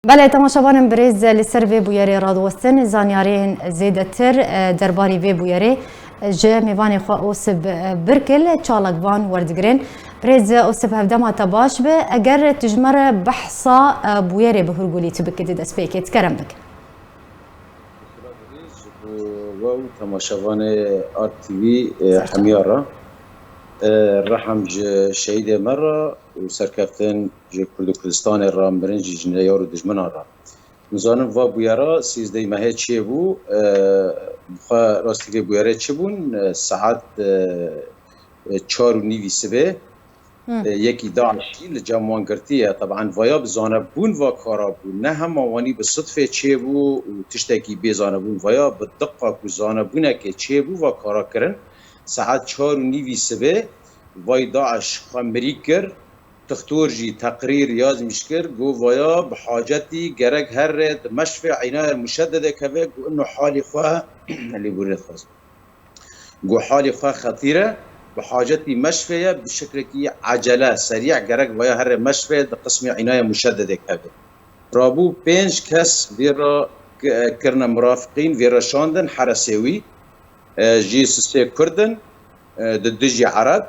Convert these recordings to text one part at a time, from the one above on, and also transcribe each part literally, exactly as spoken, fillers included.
Belê, temaşevanên birêz, li ser vê bûyerê radiwestin, zanyariyên zêdetir, e, derbarî vê bûyerê, e, ji mêvanê xwe Osip, e, Birkil, çalakvan werdigirin. Birêz Osip, hevdema te baş be. Eger tu ji me re behsa, e, bûyerê bi hûrgulî tu bikî di destpêkê, ti kerem bike. Ji bo we û temaşevanê Art T V, e, Serçe. Hemiya re, e, rehim ji şehîdê me re û serkeftin ji Kurd û Kurdistanê re, mirin jî ji neyar û dijminan re. Nizanim va bûyera sîzdehê mehê çêbû, e, bi xwe rastî vê bûyerê çi bûn, e, saet, e, e, çar û nîvî sibê, Hı. e, yekî DAIŞî li cem wan girtiye. Teban vaya bi zanebûn va kara bû. Ne hema wanî bi sidfê çêbû û tiştekî bê zanebûn. Vaya bi diqa ku zanebûnekê çêbû va kara kirin. Saet çar û nîvî sibê vay DAIŞ xwe mirî kir. Tixtor jî teqrîr yazmîş kir, got vaya bi hacetî gerek herre di meşfê Înaya Muşeddedê keve, got ino halî xwe lêborînê dixwazim. Got halî xwe xetîr e, bi hacetî meşfê ye, bi şeklekî ecele, serî gerek vaya herre meşfê di qismê Înaya Muşeddedê keve. Rabû pênc kes vê re ki-, kirine murafiqîn, vê re şandin heresê wî, e, jî sisê Kurd in, e, di dijî Ereb.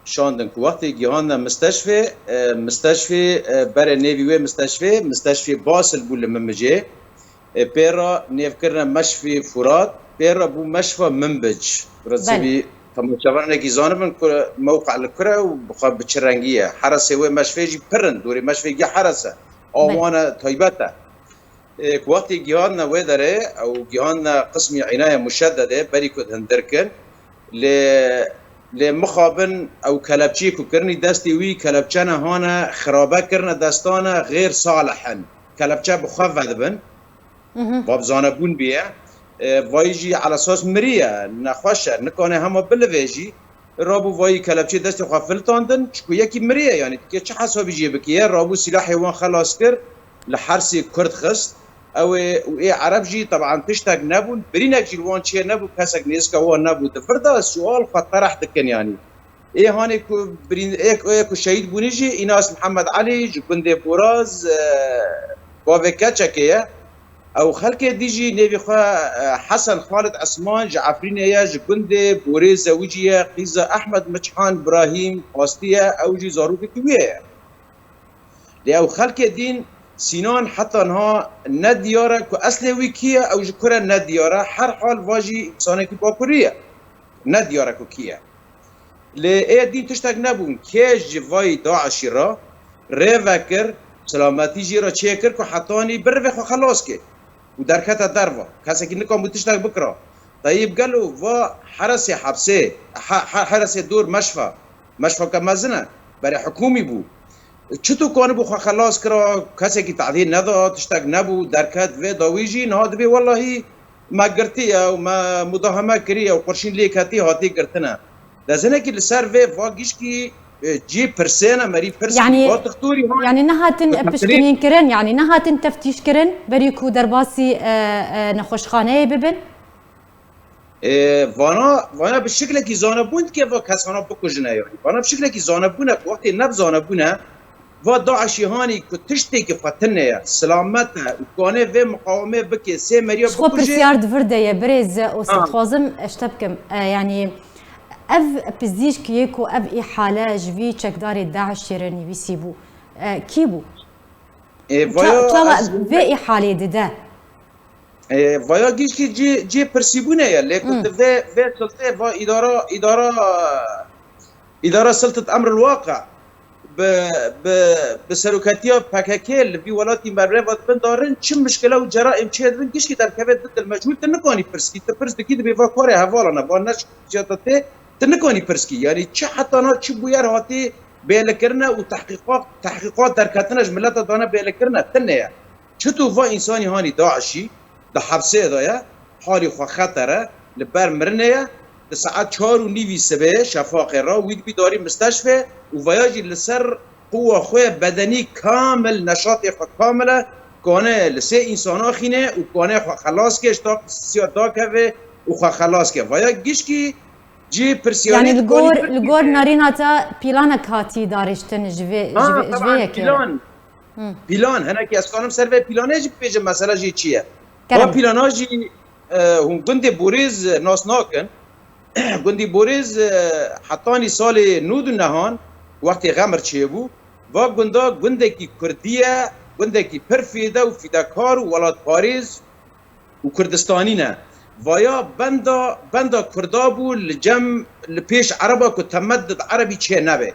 Şandin ku wextê gihandine misteşfê, e, misteşfê, e, berê nêvî wê misteşfê, misteşfê Basil bû li Minbicê. E, pê re nêvkirine meşfê Furat, pê re bû meşfa Minbic. Belê. Rêzivî temaşevanekî zanibin ku mewqe li kur e û bi xwe bi çi rengî ye. Heresê wê meşfê jî pir in, dorê meşfê gih heres e. Belê. Awana taybet e. E, ku wextê gihandine wê derê, ew gihandine qismî Înaya Muşeddedê, berî ku di hindir kin, lê, lê mixabin ew kelepçeyê ku kirinî destê wî, kelepçene hane xirabe kirine destane, xêr salih in. Kelepçe bi xwe vedibin. Mhm. Va bi zanebûn bûye. E, vayî jî elesas miriye, nexweş e, nikane hema bilivêjî. Rabû vayî kelepçeyê destê xwe filtandin, çiku yekî miriye, yanî dikê çi hesabî jê bikî ye? Rabû sîlahê wan xelas kir, li hersê Kurd xist. Ew ê û ê Ereb jî teban tiştek nebûn, birînek jî li wan çê nebû, kesek nêzika wan nebû. Di vir de sual xwe tereh dikin, yanî ê hanê ku birîn-, ê, ê ku şehîd bûnî jî Înas Mihemed Elî ji gundê Boraz, e, bavê keçekê ye. Ew xelkê dî jî nêvî xwe, e, Hesen Xalid Esman ji Efrînê ye, ji gundê Borê zewicî ye, qîza Ehmed Miçhan Birahîm Qastî ye, ew jî zarokekî wî ye. Lê ew xelkê dîn Sînan heta niha ne diyar e ku eslê wî kî ye, ew ji kur e ne diyar e. Her hal va jî însanekî Bakurî ye. Ne diyar e ku kî ye. Lê ê dîn tiştek nebûn. Kê ji vayî DAIŞî re rê vekir, silametî jî re çêkir ku hetanî birivê xwe xelas kê û derkete derva. Kesekî nikan bû tiştek bikira. Teyîb gelo va heresê hepsê, he-, he-, heresê dor meşfa, meşfeke mezin e, berê hikûmî bû. Çito kanibû xwe xelas kira, kesekî tehdîd neda, tiştek nebû, derket vê dawî jî niha dibê wellahî me girtiye û me mudaheme kiriye û qurşîn lê ketî hatî girtine. Dezinekî li ser vê va gişkî, e, cî pirsê ne, merî pirs Yanî, va dixtorî ha. Yanî nehatin Bi pişkinîn kirin, yanî nehatin teftîş kirin, berî ku derbasî, e, e, nexweşxaneyê bibin? E, vana, vana bi şiklekî zanebûn dike va kesana bikujine, yanî. Vana bi şiklekî zanebûn e, wextê ne bi zanebûn e, va DAIŞî hanî ku tiştekî xwe tune ye, silamet e û kane vê miqawimê bike, sê meriya Ji xwe bikuje. Pirsyar di vir de ye, birêz Osip, Ha. Dixwazim ji te bikim. E, yanî ev pizîşk yê ku ev îhale ji vî çekdarê DAIŞê re nivîsî bû, e, kî bû? E, Ça-, vaya çawa ez vê îhalê dide? E, vaya gişkî cî, cî pirsîbûne ye, lê ku Hmm. tu vê, vê siltê va îdara, îdara, îdara siltet emr el-waqi bi, bi, bi seroketiya P K K li vî welatî mervê ve dibin darin, çi mişkile û ceraîm çê dibin, gişkî derkeve di dil mecûl, tu nikanî pirskî, tu pirs dikî dibê va karê hevalana, va neş ciyata tê, tu nikanî pirskî. Yanî çi hetana çi bûyer hatî bêlikirine û tehqîqat, tehqîqat derketine ji mileta dane bêlikirine, tune ye. Çito va însanî hanî DAIŞî di hepsê de ye, halî xwe xeter e, li ber mirinê ye, di saet çar û nîvî sibê şefaqê re wî dibî darî misteşfê û vaya jî li ser quwa xwe bedenî kamil, neşatê xwe kamil e, kane li sê însana xîne û kane xwe xelas ke, ji taqî sisiya dakeve û xwe xelas ke. Vaya gişkî cî pirsiyarî Yanî li gor, li gor narîna te pîlanek hatî dariştin ji vê, ji Ha, vê, ji vê taban yekê re? pîlan. Pîlan, hinekî ez kanim ser vê pîlanê jî bibêjim, mesela jî çi ye? Va pîlana jî, e, hûn gundê Borêz nas nakin. Gundî Borêz, e, hetanî salê nod û nehan, wextê Xemir çêbû, va gunda gundekî kurdî ye, gundekî pir fêde û fîdekar û welatparêz û Kurdistanî ne. Vaya benda, benda Kurda bû li cem, li pêş Ereba ku temeddud Erebî çê nebe.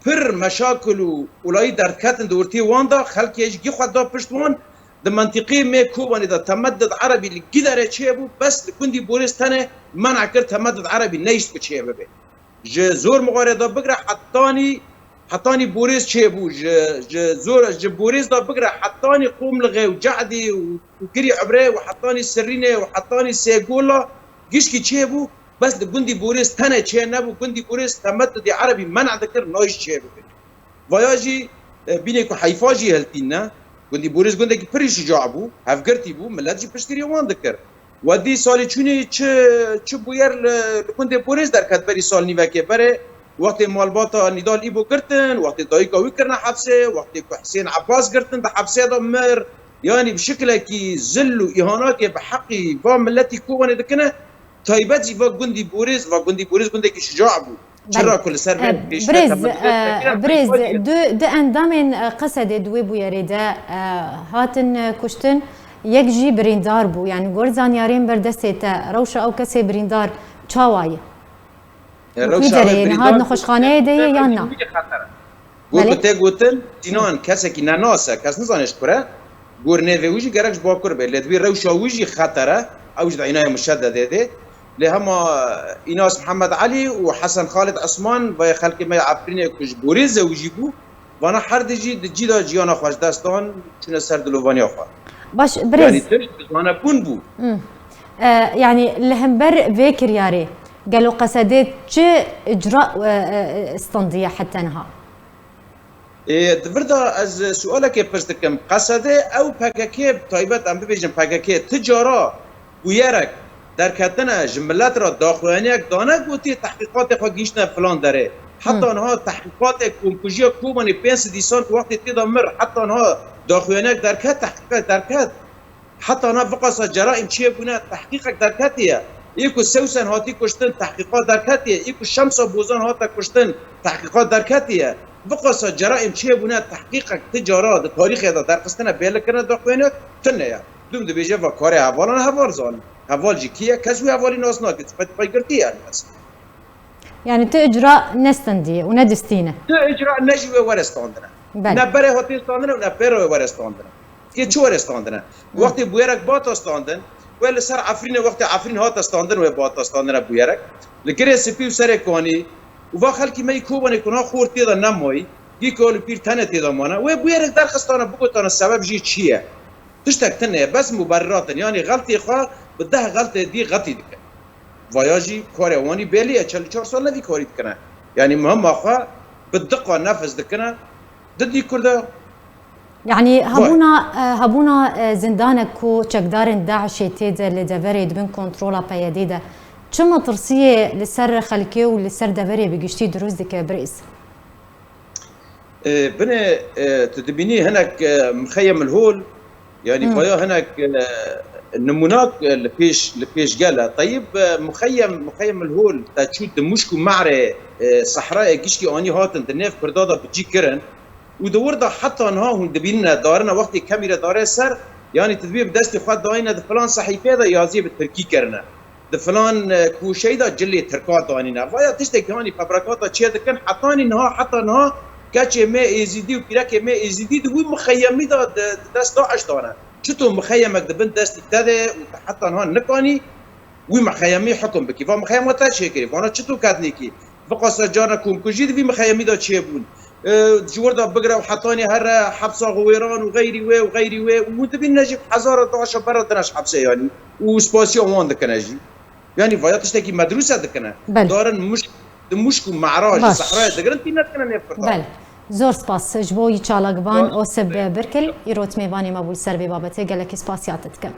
Pir meşakil û olayî derdiketin di ortê wan de, xelkê ji gî xwe da pişt wan. Di mentiqê me Kobanê de temeddud Erebî li gî derê çêbû, bes li gundî Borêz tenê mena kir temeddud Erebî neyşt ku çê bibe. Ji Zor Mixarê de bigre hetanî, hetanî Borêz çêbû. Ji, ji Zor, ji Borêz de bigre hetanî Qomlixê û Cedî û, û Girî Ibrê û hetanî Sirînê û hetanî Sêgola gişkî çêbû. Bes li gundî Borêz tenê çê nebû. Gundî Borêz temeddudê Erebî men'a dikir, nayîş çê bibe. Vaya jî, e, bînê ku heyfa jî hiltîne. Gundî Borêz gundekî pirî şuca bû, hevgirtî bû, millet jî piştgirî wan dikir. We dî salê çûnê çi, çi bûyer li, li gundê Borêz derket berî sal nîvekê berê, wextê malbata Nîdal Îbo girtin, wextê dayika wî kirine hepsê, wextê ku Hisên Ebas girtin di hepsê de mir, yanî bi şikilekî zil û îhanakê bi heqî va miletî Kobanê dikine, taybet jî va gundî Borêz, va gundî Borêz gundekî şuca bû. Belê. Çira ku li ser vê E, pêşve birêz, temettû e, vekirî birêz, heyfa jî ye. du, du endamên, e, Qesedê di wê bûyerê de, e, hatin, e, kuştin, yek jî birîndar bû. Yani gor zanyarên ber destê te, rewşa ew kesê birîndar çawa ye? E, Û kî rewşa derê wê ye? Niha birîndar bû, nexweşxaneyê de ye rewşa yan na? Wî jî xeter e. Gor Belê. ku te gotin, Sinan, kesekî nenas e, kes nizane ji kur e. Gor nêvê wî jî gerek ji Bakur be. Lê divê rewşa wî jî xeter e. Ew jî di înaya muşededê de. Lê hema Înas Mihemed Elî û Hesen Xalid Esman, vayê xelkê me ya Efrînê ku ji Borê zewicî bû, vana her di jî di cî de jiyana xwe ji dest dan, çûne ser dilovaniya xwe. Baş, birêz. Yanî tişt bi zanebûn bû. Hmm. E, yanî li hember vê kiryarê, gelo Qesedê çi icra, e, e, standiye heta niha? Ê, di vir de ez sualekê pirs dikim. Qesedê ew P K K, taybet em bibêjin P K K, ti cara bûyerek derketine, ji milet re daxuyaniyek dane, gotî tehqîqatê xwe gihîştine filan derê. Heta niha tehqîqatê komkujiya Kobanê pênc sed îsan ku wextê tê de mir, heta niha daxuyaniyek derket, tehqîqek derket. Heta niha viqasa ceraîm çêbûne, tehqîqek derketiye. Ê ku Sewsen hatî kuştin, tehqîqat derketiye. Ê ku Şemsa Bozan hate kuştin, tehqîqat derketiye. Viqasa ceraîm çêbûne, tehqîqek ti cara di tarîxê de derxistine, bêle kirine daxuyaniyek tune ye. Dûm dibêje, va karê hevalan heval zanin. Heval jî kî ye? Kes wî hevalî nas nake. Çi pey girtî yani. Yani tu icra ne standiye û ne distîne. Tu icra ne jî wê were standine. Belê. Ne berê hatê standine û ne pê re wê were standine. Yê çi were standine? Hı. Wextê bûyerek bata standin, wê li ser Efrînê, wextê Efrîn hate standin, wê bata standine bûyerek. Li Girê Spî û Serê Kanî û va xelkî me yî Kobanê ku niha xort tê de nemayî, yî kal û pîr tenê tê de mane. Wê bûyerek derxistane, bigotane sebeb jî çi ye? Tiştek tune ye, bes muberrat in. Yanî xeltê xwe bi deh xeltê dî xetî dikin. Vaya jî karê wan î belî ye, çel û çar sal ne vî karî dikine. Yanî muhima xwe bi diqa nefis dikine, di dî Kurda. Yanî hebûna, e, hebûna, e, zindanek ku çekdarên DAIŞê tê de li deverê di bin kontrola P Y D'ê de çi metirsiyê li ser xelkê û li ser deverê bi giştî dirust dike birêz? E, binê, e, tu dibînî hinek, e, mixeyem li hol, yanî Hmm. vaya hinek, e, nimûnak, e, li pêş, li pêş gel e. Teyib, e, mixeyem, mixeyem li hol te çû di Mûşk û Me'rê, e, sehrayê gişkî anî hatin, di nêv Kurda de bi cî kirin. Û di wir de heta niha hûn dibînine, darine wextê kemîre darê ser, yanî tu dibî bi destê xwe dayine di filan sehîfê de yaziyê bi tirkî kirine. Di filan, e, kûşeyî de cilê tirka danîne. Vaya tiştekî hanî febrekata çê dikin, hetanî niha, heta niha keçê me êzîdî û pîrekê me êzîdî di wî mixeyemî de di, di dest DAIŞ de ne. Çito mixeyemek di bin destî te de û te heta niha nikanî wî mixeyemî hukum bikî? Va mixeyema te çêkirî, vana çito ketnîkî? Viqasa carna komkujî di vî mixeyemî de çêbûn. E, ji wir de bigire û hetanî here hepsa Xwêran û xeyrî wê û xeyrî wê û hûn dibînine jî hezara DAIŞa bera dine ji hepsê yanî û spasiya wan dikine jî. Yanî vaya tiştekî medrûse dikine. Belê. Darin Mûşk, di Mûşk û Me'ra ji Baş. Sehrayê digirin, tîne dikine nêv Kurdan. Belê. Zor spas ji bo yî çalakvan Baş. Osip Birkil, îrot mêvanê me bû li ser vê babetê, gelekî spasiya te dikim.